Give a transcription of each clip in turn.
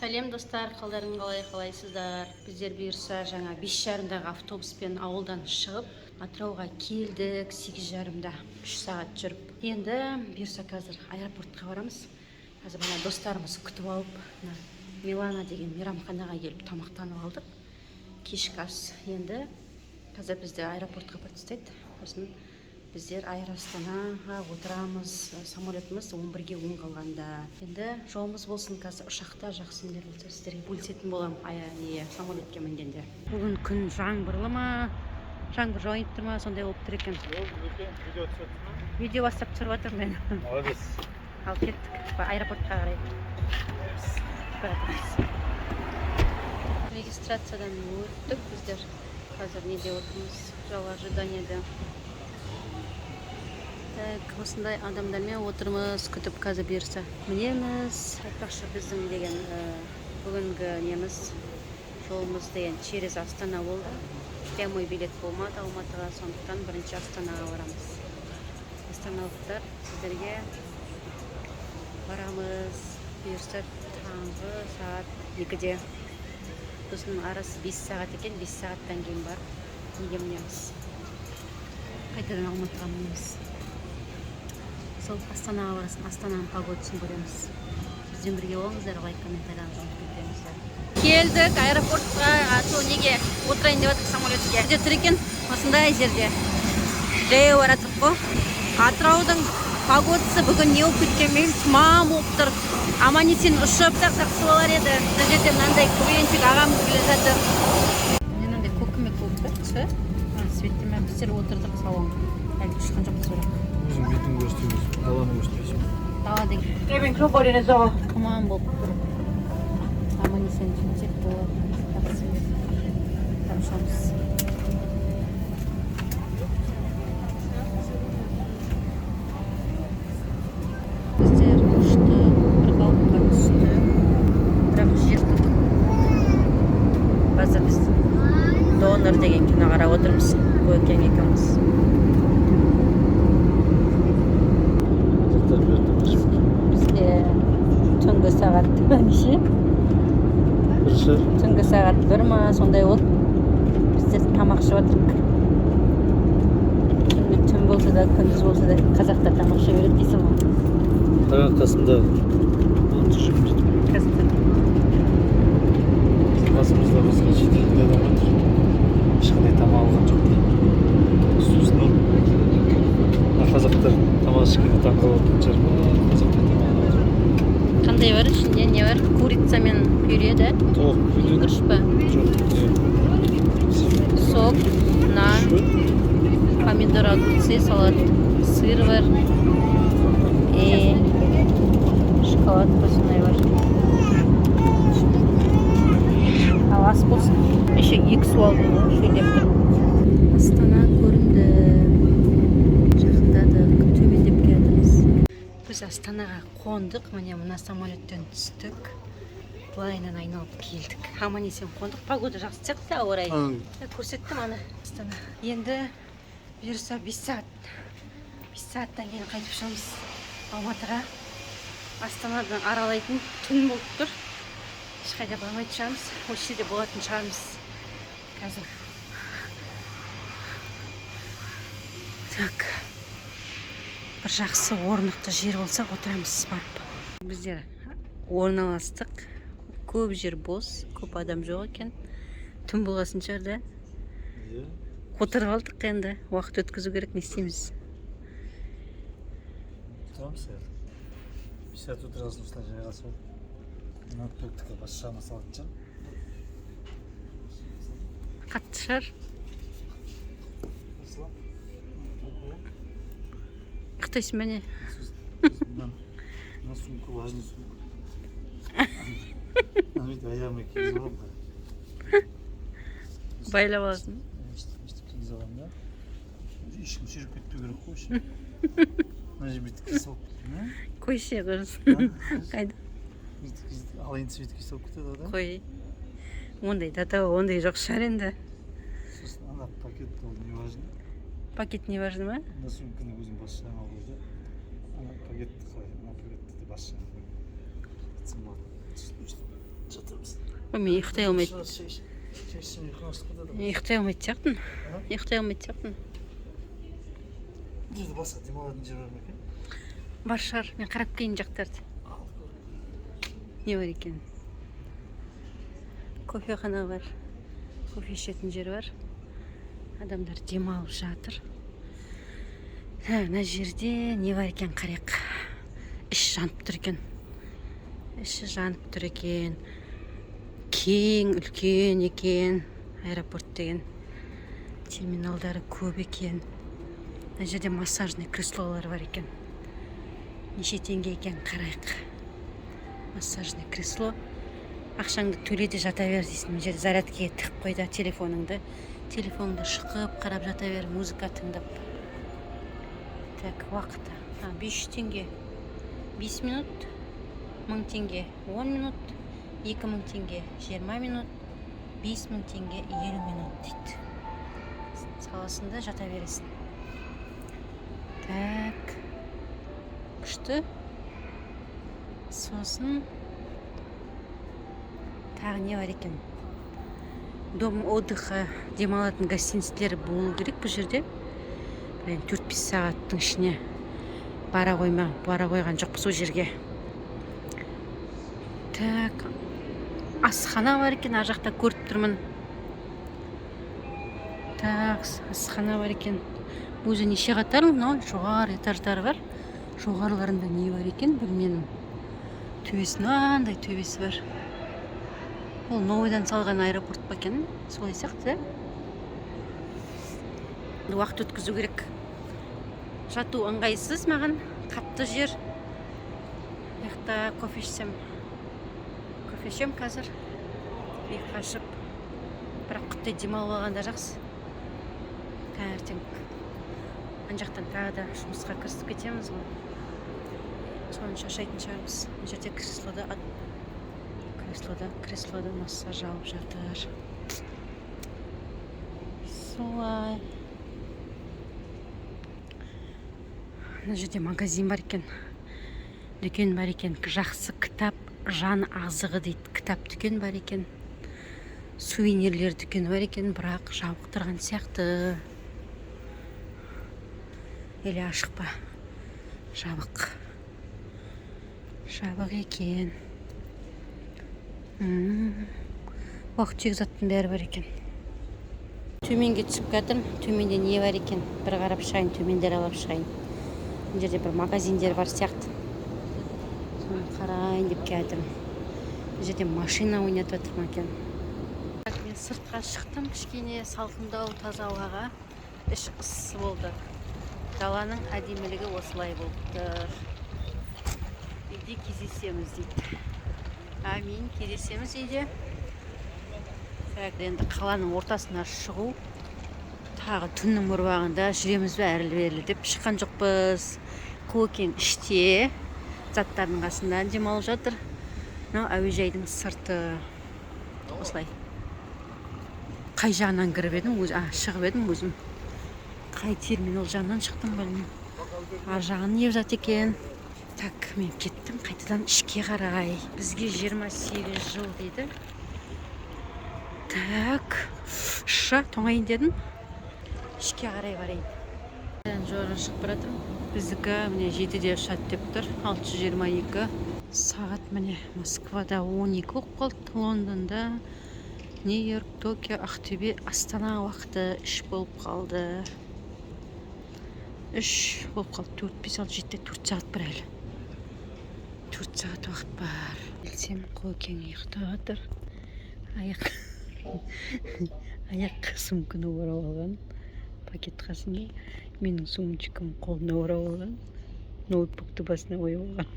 Сәлем, достар! Қалдарың қалай, қалайсыздар? Біздер, бұйырса, жаңа 5:30-дағы автобуспен ауылдан шығып, Атырауға келдік 8:30-да, 3 сағат жүріп. Енді, бұйырса, қазір аэропортқа барамыз. Қазір мына достарымыз күтіп алып, мына Милана деген мейрамханаға келіп тамақтанып алдық, кешкі ас. Енді қазір бізді аэропортқа апарып тастайды, сосын біздер Эйр Астанаға отырамыз. Самолетіміз 10:50 қалғанда. Енді жолымыз болсын! Қазір ұшақта жақсы нелер болса, сіздерге бөлісетін боламын. Не, самолетке мінгенде. Бүгін күн жаңбырлы ма, жаңбыр жауайын тұр ма, сондай болып тұр екен. Видео түсірдің ма? Видео бастап түсіріп жатырмын мен. Молодец. Ал кеттік аэропортқа қарай бара жатырмыз. Регистрациядан өттік біздер. Қазір неде отырмыз? Зал ожиданияда. Так, осындай адамдармен отырмыз күтіп. Қазір, бұйырса, мінеміз. Айтпақшы, біздің деген бүгінгі неміз, жолымыз деген через Астана болды. Прямой билет болмады Алматыға, сондықтан бірінші Астанаға барамыз. Астаналықтар, сіздерге барамыз, бұйырса, таңғы сағат 2-де. Сосын арасы 5 сағат екен. 5 сағаттан кейін барып неге мінеміз? Қайтадан Алматыға мінеміз. Сол Астанаға барасың, Астананың погодасын көреміз. Бізбен бірге болыңыздар, лайк, комментарияңызды ұмытып кетпеңіздер. Келдік аэропортқа. А то неге отырайын деп жатырмық, самолетке. Жерде тұр екен, осындай жерде. Жаяу бара жатырмық қой. Атыраудың погодасы бүгін не болып кеткен білмеймін, тұман болып тұр. Аман есен ұшып жақсы болар еді. Мына жерде мынандай квнщик ағамыз келе жатыр. Міне, мынандай көкіме болып тұр түсі светті. Біздер отырдық салонға, әлі ұшқан жоқпыз бірақ. Өзің бетің көрсетеміз, даланы көрсетпейсің. Дала деген тұман болып тұр. Аман есен жетсек болады, жақсы. Там ұшамыз. Біздер ұшты, бір қалыпқа түсті, бірақ жер. Қазір біз «Донор» деген кино қарап отырмыз, Көкең екеуміз. Қазақтар бұл жақта бар. Бізде түнгі сағат неше? Бір шығар. Түнгі сағат 1 ма, сондай болды. Біздер тамақ ішіп жатырмық. Түнгі, түн болса да, күндіз болса да, қазақтар тамақ іше береді дейсің ғой. Тағы қасымда жүріп кетіп. Қазақтар. Қасымызда басқа шетелдік адам отыр. Ешқандай тамақ алған жоқ дейді. Сусын алып. Мына қазақтар тамақ ішкенде таң қалатын шығар. Мына қазақтар тамақ алып отыр. Қандай бар ішінде, не бар? Курица мен пюре да? Тоқ пюре. Күріш па? Жоқ, не. Сок, нан, помидор, огурцы, салат, сыр бар и шоколад сондай бар. Ал ас болсын. Еще екі су алдым ғой, шөлдеп тұрмын. Астана көрінді, жақындадық, төмендеп келатырмыз. Біз Астанаға қондық. Міне, мына самолеттен түстік, былайынан айналып келдік. Аман есен қондық. Погода жақсы сияқты, ауа райы. Көрсеттім ана Астана. Енді, бұйырса, 5 сағат, 5 сағаттан кейін қайтып ұшамыз Алматыға. Астанадан аралайтын түн болып тұр, ешқайда бармайтын шығармыз, осы жерде болатын шығармыз қазір. Так, бір жақсы орнықты жер болса, отырамыз барып. Біздер орналастық. Көп жер бос, көп адам жоқ екен. Түн болғасын шығар да. Иә. Отырып алдық енді, уақыт өткізу керек, не істейміз? Тұрамыз әлі. 5 сағат отырғасын, осылай жайғасып алып. Ноутбуктікі бас жағына салатын шығармын. Қатты шығар. Осылай. Ұйықтайсың ба, не? Сосын мына сумка, важный сумка. Мына бүйтіп аяғыма кигізіп аламын ғой. Байлап аласың. Өйстіп кигізіп аламын да. Ешкім сүйреп кетпеу керек қой вообще. Мына жерге бүйтіп кіре салып кеттім, иә? Қойшы, құрысын, қайда? Бүйтіп ал енді сөйтіп кіре салып кетеді ғой да. Қой, ондай да, ондай жоқ шығар енді. Сосын ана пакет, ол не важно. Пакет не важно ма? Мына сумканы өзім бас жағыма қой да. Ана пакетті қалай, мына пакетті де бас жағына қой. Кетсем болады. Өйстіп. Ой, мен ұйықтай алмайды. Шай ішсем, ұйқың ашылып кетеді ғой. Мен ұйықтай алмайтын сияқтымын. А? Ұйықтай алмайтын сияқтымын. Бұл жерде басқа демалатын жер бар ма екен? Бар шығар, мен қарап келейін жақтарды. Ал, көр. Не бар екен? Кофехана бар, кофе ішетін жер бар, адамдар демалып жатыр. Так, мына жерде не бар екен, қарайық. Іш жанып тұр екен, іші жанып тұр екен. Кең, үлкен екен аэропорт деген, терминалдары көп екен. Мына жерде массажный креслолар бар екен. Неше теңге екен, қарайық. Массажный кресло, ақшаңды төле де жата бер дейсің. Мына жерде зарядкаға тығып қой да телефоныңды, телефоныңды шұқып, қарап жата бер, музыка тыңдап. Так, уақыты, 500 теңге 5 минут, 1000 теңге 10 минут, 2000 теңге 20 минут, 5000 теңге 50 минут дейді. Саласың да жата бересің. Так, күшті. Сосын тағы не бар екен? Дом отдыха, демалатын гостиницалар болу керек бұл жерде. Бір енді 4-5 сағаттың ішіне бара қойған жоқпыз ол жерге. Так, асхана бар екен ар жақта, көріп тұрмын. Так, асхана бар екен. Өзі неше қатар мынау? Жоғары этаждары бар. Жоғарыларында не бар екен, білмедім. Төбесі, мынандай төбесі бар. Ол новыйдан салған аэропорт па екен? Солай сияқты, да. Уақыт өткізу керек. Жату ыңғайсыз маған, қатты жер. Мына жақта кофе ішсем, кофе ішемін қазір ұйқы қашып. Бірақ құттай демалып алған да жақсы. Таңертең ана жақтан тағы да жұмысқа кірісіп кетеміз ғой, соны шаршайтын шығармыз. Мына жерде креслода массаж алып жатыр. Солай. Мына жерде магазин бар екен, дүкен бар екен. «Жақсы кітап — жан азығы» дейді. Кітап дүкен бар екен, сувенирлер дүкені бар екен, бірақ жабық тұрған сияқты. Или ашық па? Жабық, жабық екен. Уақыт түйек заттың бәрі бар екен. Төменге түсіп жатырмын. Төменде не бар екен, бір қарап шығайын, төменде аралап шығайын. Мына жерде бір магазиндер бар сияқты, соны қарайын деп келатырмын. Мына жерде машина ойнатып жатыр ма екен? Так, мен сыртқа шықтым кішкене салқындау, таза ауаға. Іш ыссы болды. Даланың әдемілігі осылай болып тұр. «Үйде кездесеміз», — дейді. Әмин, кездесеміз үйде. Так, енді қаланың ортасына шығу, тағы түннің бір уағында жүреміз бе әрілі берлі деп шыққан жоқпыз. Көкең іште заттардың қасында демалып жатыр. Мынау әуежайдың сырты осылай. Қай жағынан кіріп едім өзі, шығып едім өзім, қай терминал жағынан шықтым, білмеймін. Ар жағын не жатыр екен? Так, мен кеттім қайтадан ішке қарай. «Бізге 28 жыл», — дейді. Так, ша тоңайын дедім, ішке қарай барайын. Жоғары шығып бара жатырмын. Біздікі, міне, 7-де ұшады деп тұр, 622. Сағат, міне, Москвада 12 болып қалды, Лондонда, Нью Йорк, Токио, Ақтөбе, Астана уақыты 3 болып қалды. 3 болып қалды. 4, 5, 6, 7, 4 сағат бар әлі. 4 сағат уақыт бар. Келсем, Қокең ұйықтап жатыр. Аяқ сумканы орап алған, пакет қасында. Менің сумочкам қолына орап алған, ноутбукты басына қойып алған.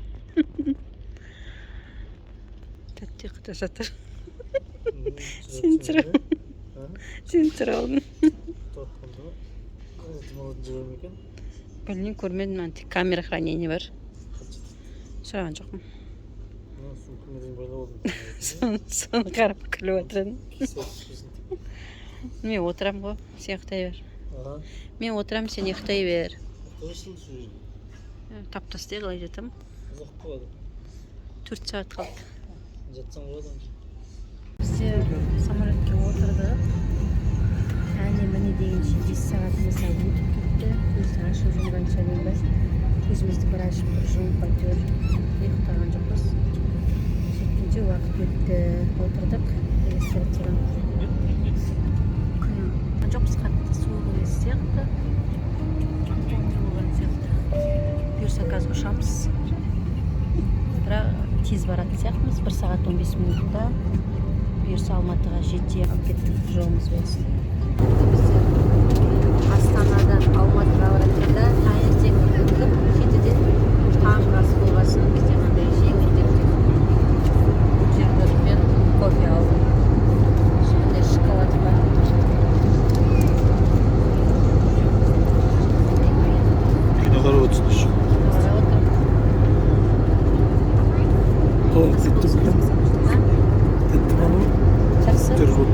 Тәтті ұйқыда жатыр. Сен сұра. Сен сұра алдың. Демалатын жер бар ма екен? Білмеймін, көрмедім. Ана тек камера хранения бар. Сұраған жоқпын. Сумканы дейін байлап алдым. Соны қарап күліп жатыр едім. Кисе түспесін деп. Мен отырамын ғой, сен ұйықтай бер. А? Мен отырамын, сен ұйықтай бер. Қойсын сол жерде. Тап тастай қалай жатамын? Ұзақ қалады. 4 сағат қалды. Жатсаң болады. Бізде самолетке отырдық. Әне міне дегенше 5 сағатымыз да өтіп кетті. Көзді ашып жұмғанша дейін ба, көзімізді бір ашып, бір жұмып, әйтеуір ұйықтаған жоқпыз. Сөйткенше уақыт өтті. Отырдық регистратурадан. Күн жоқпыз, қатты суық емес сияқты, болған сияқты. Бұйырса, қазір ұшамыз, бірақ тез баратын сияқтымыз, 1 сағат 15 минутта бұйырса Алматыға жете алып кеттік. Жолымыз болсын. Бізде Астанадан Алматыға баратқанда таңертең кірдік 7-де, таңғы ас болғасын, бізде мынандай жеңілдеп бутерброд кофе алдым, ішінде шоколад бар. Кино қарап отырсың. Қарап отырмын. Қалай, тәтті ме? А? Тәтті ме анау? Жақсы. Бутерброд.